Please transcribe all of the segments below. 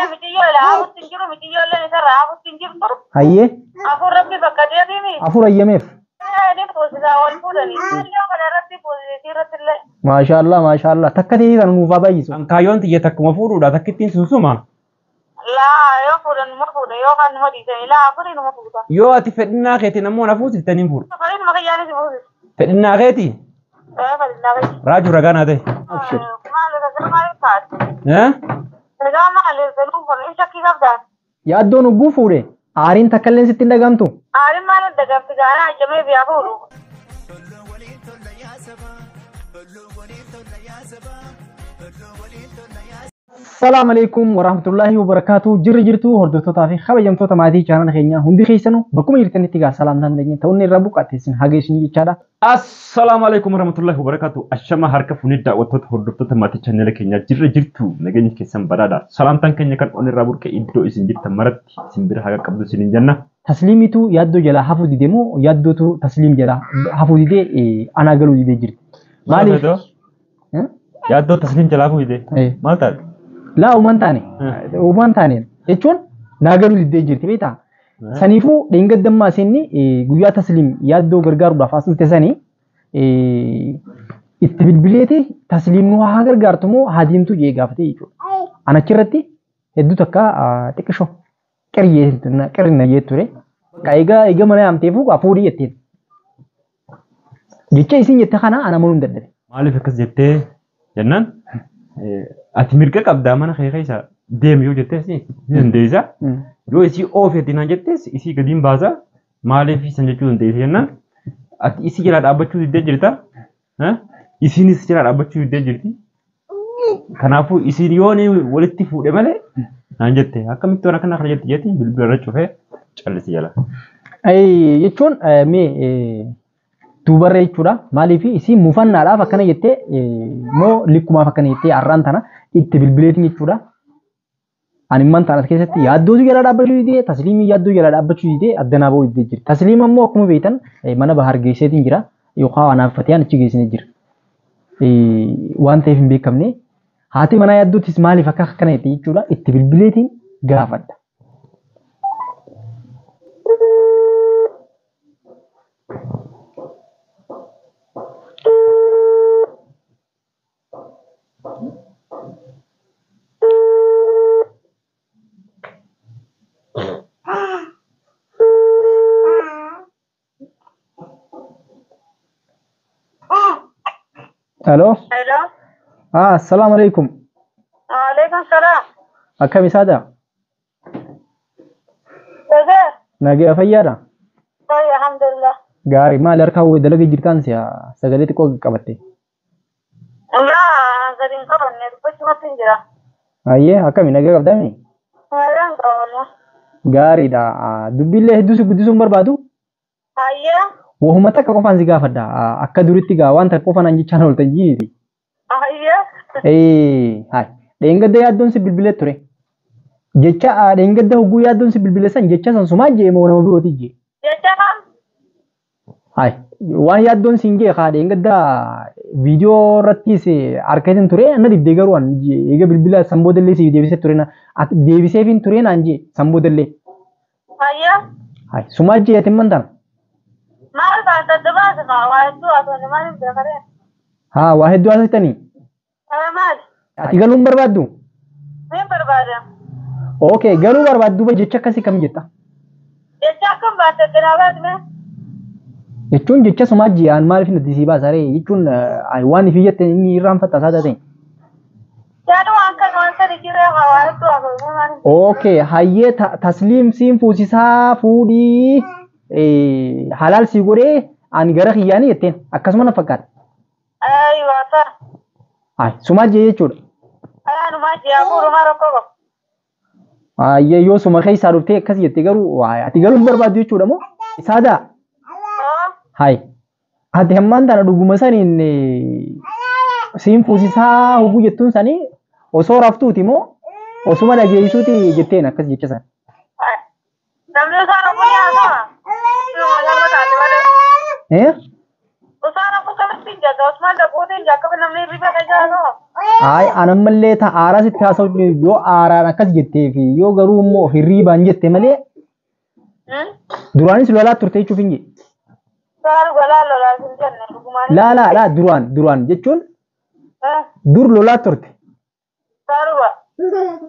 Illee mitiyyoo ilaaluutti hin jiru, mitiyyoo illee isarraa haafuutti hin jirtu. Hayyee. Afur rabbi bakka deebiimi. Afur ayyameef. Inni fuusisaa wal fuudhanii. Illee kana irratti fuusisii irratti illee. Maashaallah maashaallah takka ta'ee kan nuuf haa baay'isu. An kaayyoon tiyya takkuma fuudhuudha takkittiin sun suma. Laa yoo fuudhan numa fuudha yoo kan numa dhiisanii laa afurii numa fuudha. Yoo ati fedhinnaa keetiin ammoo na fuusifte niin fuudha. Fedhinuma kiyyaanis fuusisa. Fedhinnaa keeti Ee fedhinnaa kiyya. raajuu ragaa naa ta'e. Abshir. Maali ragaa maaliif taate? Eh? Ragaa maaliif galuu kun ibsa shakkii qabdaa? Yaaddoon hogguu fuudhe aariin takka illee sitti hin dhagahamtu. Aariin maaliif dagamti gaanaa ajjamee biyyaa fuudhu? Assalamu alaikum warahmatullahi wabarakatuh. Jirri jirtu hordoftootaa fi kabajamtoota maatii chaanala keenyaa hundi keessanuu bakkuma jirtanitti gaa salaamtaan keenya ta'uun irraa buqqaate isin haga isin jechaadha. Assalaamu alaikum warahmatullahi wabarakatuh. Ashama harka fuunee daawwattoota hordoftoota maatii chaanala keenyaa jirra jirtu nageenyi keessan badhaadha. Salaamtaan keenya kan ol irraa burqe iddoo isin jirtan maratti isin bira haga qabdu isin jenna. Tasliimitu yaaddoo jalaa hafuu dide moo yaaddootu tasliim jalaa hafuu dide anaa galuu didee jirti. Maaliif? Yaaddoo tasliim jalaa hafuu dide. Maal taate? Laa uumaan taane. Uumaan taane jechuun naa galuu didee jirti beektaa? Saniifuu dheengaddammaa isinni guyyaa tasliim yaaddoo gargaaruudhaaf as dhufte sanii itti bilbileeti tasliim nu haa gargaartu moo haa deemtu jee gaafate jechuudha. An achirratti hedduu takka xiqqisho qirri na jee ture. Bakka egaa egaa mana yaamteefuu hafuudhii jetteen. Jecha isin jette kana ana amanuu hin dadhabe. Maaliif akkas jettee jennaan ati mirga qabdaa mana kee keessa deemi yoo jettees ni dandeessa. Yoo isii oofeeti naan jettees isii gadiin baasa. Maaliif isan jechuu dandeessa jennaan ati isii jalaa dhaabbachuu diddee jirta. Isiinis jalaa dhaabbachuu diddee jirti. Kanaafuu isiin yoo inni walitti fuudhe malee naan jette akkamitti waan akkana kana jette jetti bilbila irra cufee callisi jala. Jechuun mee duubarra jechuudha. Maaliif isiin mufannaadhaaf akkana jettee moo likkumaaf akkana jettee har'aan tana itti bilbileetiin jechuudha. Ani imman tana as keessatti yaaddootu jala dhaabbachuu didee tasliimii yaaddoo jala dhaabbachuu didee addanaa ba'uu didee jira. Tasliim ammoo akkuma beektan mana bahar geesseetiin jira yookaan anaaf fatiyaan achi geessinee jira. Waan ta'eef hin beekamne haati manaa yaaddootis maaliif akka akkana jette jechuudha itti bilbileetiin gaafadha. Hello. Hello. Assalaamu alaikum. Waalaikum salaam. Akkam isaadha? Nagaa. Nagaa fayyaadha? Fayya alhamdulillah. Gaarii maali harkaa dalaga jirtaan si'a sagalee xiqqoo qabatte. Laa gadi hin qabanne dubbachumatti hin jira. Ayyee akkami nagaa qabdaami? Nagaan qabanne. Gaariidha. Dubbiillee hedduu si guddisuu hin barbaadu? Hayyee. Wahuma takka qofaan si gaafadha. Akka duritti gaa waan takka qofaan jechaan ooltan jiiti. Hayyee. Hai. Dheengadda yaaddoon si bilbilee ture. Jecha dheengadda hogguu yaaddoon si bilbile san jecha san sumaa jee moo nama birooti jee. Jecha kam? Hai. Waan yaaddoon siin jee kaa dheengadda viidiyoo irrattis harkatiin ture na dibdee garuu an eega bilbila san boodallee si deebisee ture na deebiseefin ture naan jee san boodallee. Hayyee. Hai. Sumaa jee ati man tana. Maal taate adda baase kaa waa hedduu haasofne maaliif beekaree? Haa waa hedduu haasofitanii. Maali? Ati galuu hin barbaaddu? Niin barbaada. Okay, galuu barbaaddu jecha akkasii kam jetta? Jecha akkam baate addanaa baatme? Jechuun jecha sumaa ji'aan maaliif natti sii baasa ree jechuun waan ifii jette inni irraanfatta isaa taate. Yaada waan kan waan sadi jiree kaa waa hedduu haasofne maaliif? Okay, hayyee tasliim siin fuusisaa fuudhii halaal sii godhee ani gara kiyyaanii jetteen akkasuma na fakkaata. Ayiwa ta'a. Ay, sumaa jee jechuudha. Ayaanumaa ji'a fuudhumaa rakkoo qabu. Hayyee yoo suma keessaa dhuftee akkas jette garuu ati galuu hin barbaaddu jechuudha moo? Isaadaa? Hai. Ati hammaan tana dhuguma saniin siin fuusisaa hoguu jettuun sanii osoo raftuuti moo osuma dhageessuuti jetteen akkas jecha sana. Namni isaan rakkoo ni haasawa. Nama taate malee. Eh? Isaan rakkoo kamitti hin jedha. Osmaan dhaggooteen akka namni hirriba keessa haasa'u. Ay anammallee ta aaraa sitti haasa'u yoo aaraan akkas jettee fi yoo garuu immoo hirriibaan jette malee duraanis lolaa turte jechuuf hin jedhe. Saaru galaa lolaa hin jenne dhugumaan. Laa laa laa duraan duraan jechuun dur lolaa turte. Saaruba.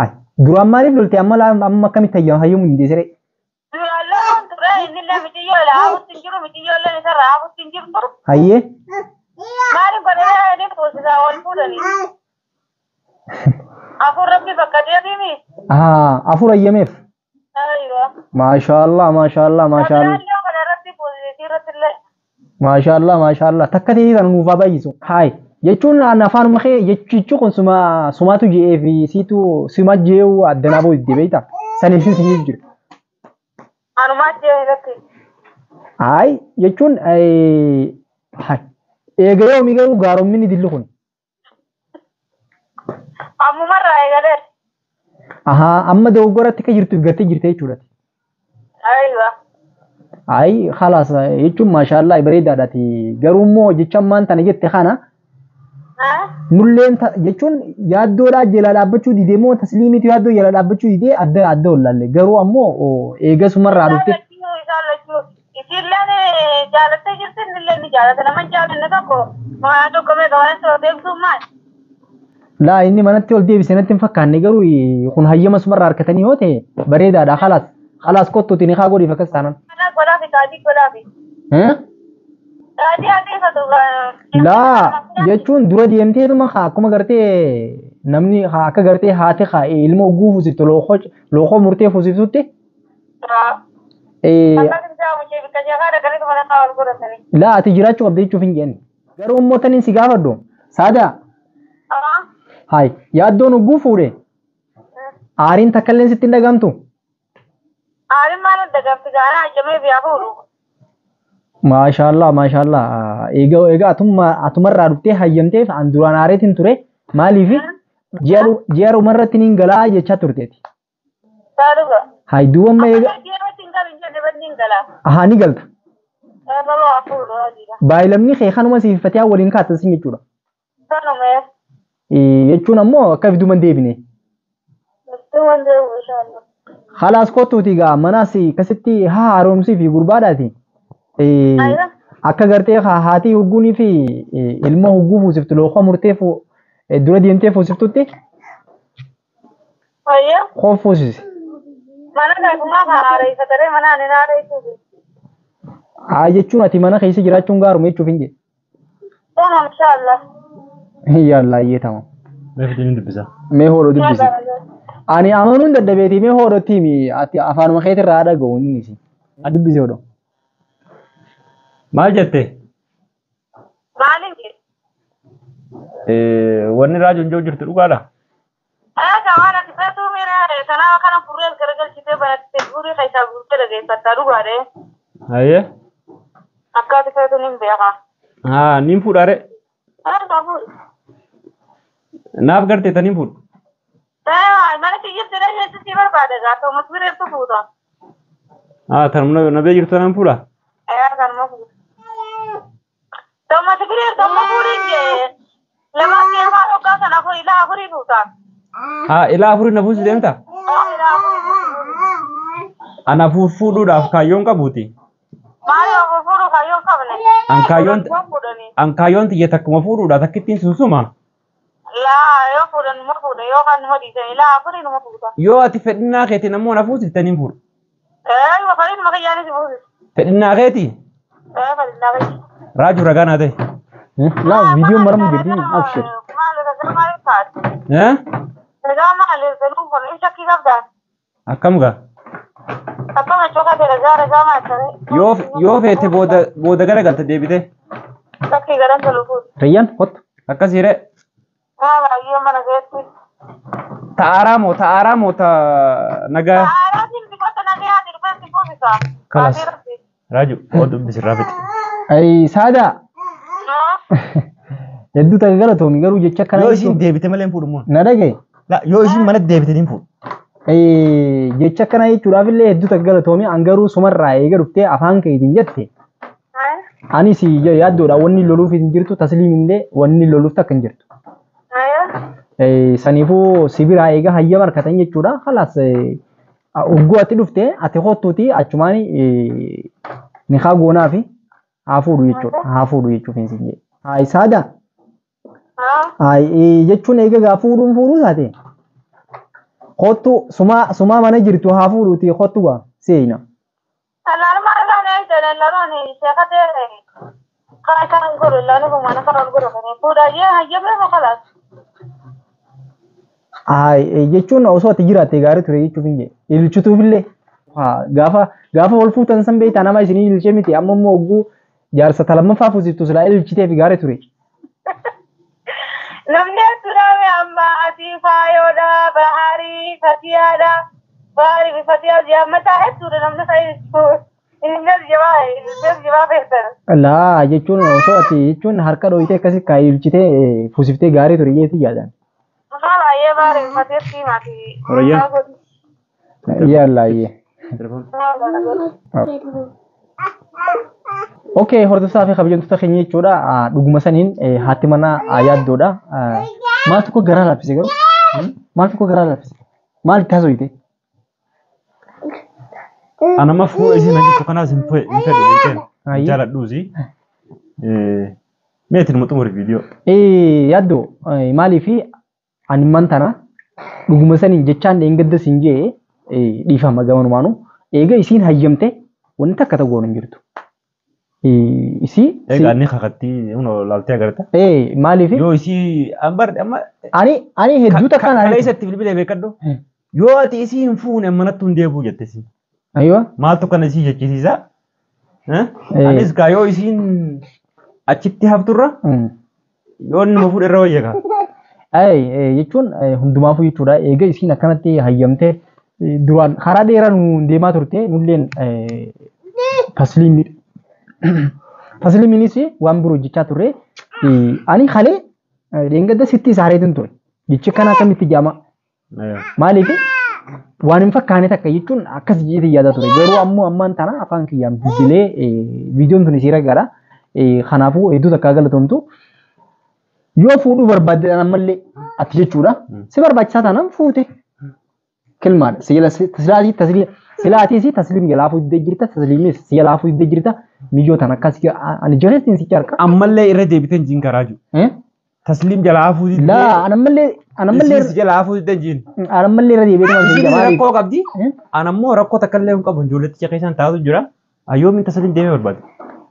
Ay duraan maaliif lolte amma laa amma akkamitti hayyamuu hin deesire? Duraan lolaan ture innillee mitiyyoo laafutti hin jiru mitiyyoo isarra laafutti hin jirtu. Hayyee Maaliif godhee inni fuusisaa wal fuudhanii? Afur rabbi bakka deebiimi. Afur hayyameef. Aywa. Maashaallah maashaallah maashaallah. Duraan kana rabbi fuusisii irratti illee. Maashaallah maashaallah takka ta'ee kan nuuf haa baay'isu. Haay jechuun an afaanuma kee jechichi kun suma sumaatu je'ee fi siitu suma je'uu addanaa booddee beektaa saniif si jiru. Anumaa jee irratti. Haay jechuun haay eega yoomii garuu gaaromminni dilli kun. Ammumarraa eegalee. Ahaa amma dogoggoratti akka jirtu gartee jirte jechuudha. Aywa. Haay khalaas jechuun maashaallah bareedaadhaati garuu immoo jecha ammaan tana jette kana nulleen jechuun yaaddoodhaa jala dhaabbachuu didee moo tasliimiitu yaaddoo jala dhaabbachuu didee adda adda wallaalle garuu ammoo eegasumarraa dhufte. Isaan lachuu isiilleen jaalattee jirti innillee ni jaalata nama hin jaalanne tokko waan tokko meeqa waan soo deebisuun maal? Laa inni manatti ol deebise natti hin fakkaanne garuu kun hayyama sumarraa harkatanii yoo ta'e bareedaadha khalaas khalaas kottuuti ni haa godhiif akkas taanaan. Mana godhaafi kaadii godhaafi. Kaadii adeemsatu. Laa jechuun dura deemteetuma haa akkuma gartee namni haa akka gartee haati haa ilma hogguu fuusiftu lookoo murtee fuusiftutti. Laa ati jiraachuu qabda jechuuf hin jenne. Garuu immoo taniin si gaafadhu saadaa. Haay yaaddoon hogguu fuudhe aariin takka illee sitti hin dhagamtu. Aariin maal dhagamti gaara hayyamee biyyaa fuudhu. Maashaallah maashaallah egaa egaa atumarraa dhuftee hayyamteef an duraan aareetiin ture maaliif ji'a dhumarratti niin galaa jechaa turteeti. Saaduga. Haay duuba amma egaa Ji'a irratti hin galin jenne banni hin galaa. ahaa ni galta. Baloo hafuudhu hojiidha. Baay'ilamni kee kanuma siiffatee waliin kaatan sin jechuudha. Sanuma. Jechuun ammoo akka fiduman deebine. Fiduman deebi'u inshallah. Khalaas kottuuti egaa manaas akkasitti haa haaromsii fi gurbaadhaati. Akka gartee haati hogguunii fi ilma hogguu fuusiftu lookoo murtee dura deemtee fuusiftutti koo fuusise. Mana keessumaa kan haareeffatanii mana ani haareessuufi. Haa jechuun ati mana keessa jiraachuun gaaruma jechuuf hin jedhe. Tama inshallah. Yallaa iyyee tama. Mee fidanii dubbisa. Mee hoodoo dubbisi. Ani amanuun dadhabeetii mee hoodootti himi ati afaanuma keetirraa dhaga'u inni isi. Dubbisi hoodoo. Maal jette? Maaliin jedhe? Wanni raajuun jiru jirtu dhugaadha. Egaa waan ati feetuu miira sanaa kana furrees garagalchitee banattee guurii keessaa guuttee dhageeffattaa dhugaadhe. Hayyee. Akka ati feetu nin beeka. Haa niin fuudhaare. Egaa fuudhi. Naaf gartee taniin fuudhu. Mana kiyyatti dhageessi si barbaada gaa ta'umas bireertu fuuta. Haa tanuma na bee jirtu tanaan fuudha. Egaa kanuma fuudha. Ta'umas bireertu amma fuudhiin jee. Lama keemaa dhokkaa sana afurii ilaa afurii fuuta. Haa ilaa afurii na fuusi deemta? Ilaa afurii fuuti. Ana fuudhuudhaaf kaayyoon qabuuti. Maali afur fuudhu kaayyoon qabne? An kaayyoon xiyya takkuma fuudhuudha takkittiin sunsuma. Laa yoo fuudhan numa fuudha yoo kan numa dhiisan ilaa afurii numa fuuta. Yoo ati fedhinnaa keetiin ammoo na fuusiftaniin fuudha. Ee fedhinnuma kiyyaanis fuusis. Fedhinnaa keetii? Ee fedhinnaa keetii. Raajuu ragaa naa ta'e. Laa viidiyoon maramu jirti abshir. Maali ragaa maali taate? Ragaa maali galuu kun ibsa shakkii qabdaa? Akkam gaa? Akkam jechuun kaatee ragaa ragaa maali ta'e? Yoo feete booda gara galta deebite. Shakkii garan galuu fuudhu. Riyyaan hottu. Akkasii ree. Haa baay'ee mana keessatti. Ta'aaraa moo ta'aaraa moo ta nagaa? Ta'aaraatiin biqiltoota nagaa ati dhufee si fuusisa. Kalas. Raajuu oo dubbisi irraa fixe. Ay saadaa. Hedduu takka galatoomi garuu jecha akkana Yoo isiin deebite malee hin fuudhu moo? Na dhagaye. Yoo isiin mana deebite hin fuudhu. Jecha akkana jechuudhaaf illee hedduu takka galatoomi an garuu sumarraa eega dhuftee afaan keetiin jette. Anis yaaddoodha wanni loluuf hin jirtu tasliimillee wanni loluuf takka hin jirtu. Saniifuu sibiraa eega hayyama harkatan jechuudha. Khalaas ogguu ati dhufte ati kottuuti achumaan nikaa goonaa fi haa fuudhu jechuudha. Haa fuudhu jechuuf hin siin jedhe. Hayi saada. Hayi jechuun eega gaa fuudhuun fuudhuu taate. Kottu sumaa mana jirtu haa fuudhuuti kottu gaa seena. Hayi jechuun osoo ati jiraatte gaarii ture jechuuf hin jedhe. Ilchituufillee gaafa wal fuutan san beektaa nama isinii ilchee miti amma immoo ogguu jaarsa talammaffaa fuusiftu silaa ilchiteef gaarii ture. Namni asirraa amma asii faayoodha, baharii, fatiyaadha. Baharii fi fatiyaa jaammataa hedduudha namni fayyadu. Inni jabaa feetan. Laa jechuun osoo ati jechuun harka dhooyitee akkasii kaayee ilchitee fuusiftee gaarii ture jeetii yaadan. Baay'ee baharii fi fatiyaa siimaati. Horayyaan. Yallaayyee. Okay, hordoftoota fi kabajamtoota keenya jechuudha. Dhuguma saniin haati manaa yaaddoodha. Maal tokko garaa laaffise garuu? Maal tokko garaa laaffise? Maal itti haasofte? Anama fuula isiin hojjettu kanaas hin fedhu beekeen. Jaaladhuusi. Meetiin immoo xumuri viidiyoo. Yaaddoo maaliif ani man tana dhuguma saniin jechaan dheengadda siin jee dhiifama gamanumaanu eega isiin hayyamte wanti takka ta'uu hin jirtu. Isii. Egaa inni kakattii laaltee agarta. Maaliif? Yoo isii amma. Ani hedduu takkaan. Kalee isatti bilbilee beekadhu. Yoo ati isii hin fuune manatti hin deebi'u jette isii. Aywa. Maaltu kana isii jechisiisa? Anis gaa yoo isiin achitti hafturra yoo inni fuudhe irra wayya gaa. Jechuun hundumaafuu jechuudha. Eega isiin akkanatti hayyamtee duraan karaa dheeraa nu deemaa turte nulleen tasliimiinis waan biroo hojjechaa turre. Ani kalee dheengadda sitti isa hareetin ture. Jechi kana akkamitti jaama? Maaliif waan hin fakkaane takka jechuun akkas jedhee yaada ture. Garuu ammoo ammaan tana afaan kiyyaan bilbilee viidiyoon tun isii ragaadha. Kanaafuu hedduu takka galatoomtu. Yoo fuudhuu barbaadde ammallee ati jechuudha. Si barbaachisaa taanaan fuute. Kilmaadha. Silaatii tasliim jalaa fuudhee jirta. Tasliimis si jalaa fuudhee jirta. Miyyoo tan akkas ani jaleessin si harka. Ammallee irra deebiteen jiin karaa jiru. Tasliim jalaa fuudhee. Laa anammallee anammallee. Isiin jalaa fuudhee jiin. Anammallee irra deebiin waan Isiin rakkoo qabdi. Anammoo rakkoo takka illee hin qabu. Ijoolletti keessaan taatu jira. Ayyoomiin tasliim deemee barbaade.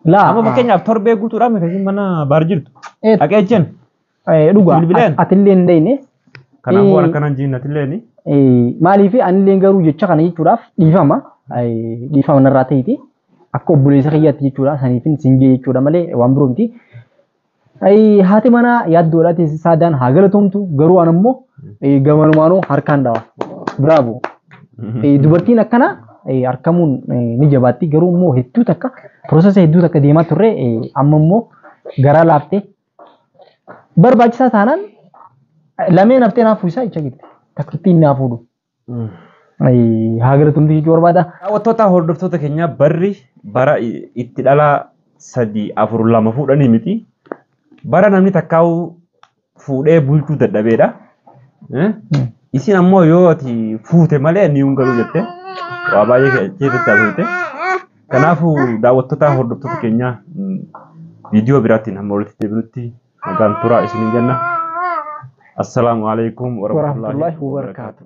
Laa. Amma fakkeenyaaf torbee guutuudhaan miti mana baar jirtu. Dhaqee jeen. Dhugaa atillee hin deeyne. Kanaafuu waan akkanaan jiin atillee ni. Maaliif anillee garuu jecha kana jechuudhaaf dhiifama. Dhiifama narraa ta'eeti. Akka obboleessa kiyyaatti jechuudha. Saniifin singee jechuudha malee waan biroo miti. Haati manaa yaaddoodhaati saadaan haa galatoomtu garuu an ammoo gamanumaanuu harkaan dhawa. Biraavo. Dubartiin akkana harkamuun ni jabaatti garuu immoo hedduu takka piroosesa hedduu takka deemaa turre amma immoo garaa laaftee barbaachisaa taanaan lameen haftee naaf fuusaa jecha jirti. Takkittiin naaf fuudhu. Haa galatoomtu jechuu barbaada. Daawwattoota hordoftoota keenyaa barri bara itti dhalaa 3, 4, 2 fuudhanii miti. Bara namni takkaa'u fuudhee bulchuu dadhabeedha. Isin ammoo yoo ati fuute malee ni hin galu jette waa baay'ee keessatti haasofte. Kanaafuu daawwattoota hordoftoota keenyaa viidiyoo biraatiin hamma walitti deebinutti nagaan turaa isiniin jenna. Assalaamu alaikum warahmatullahi wabarakaatuh.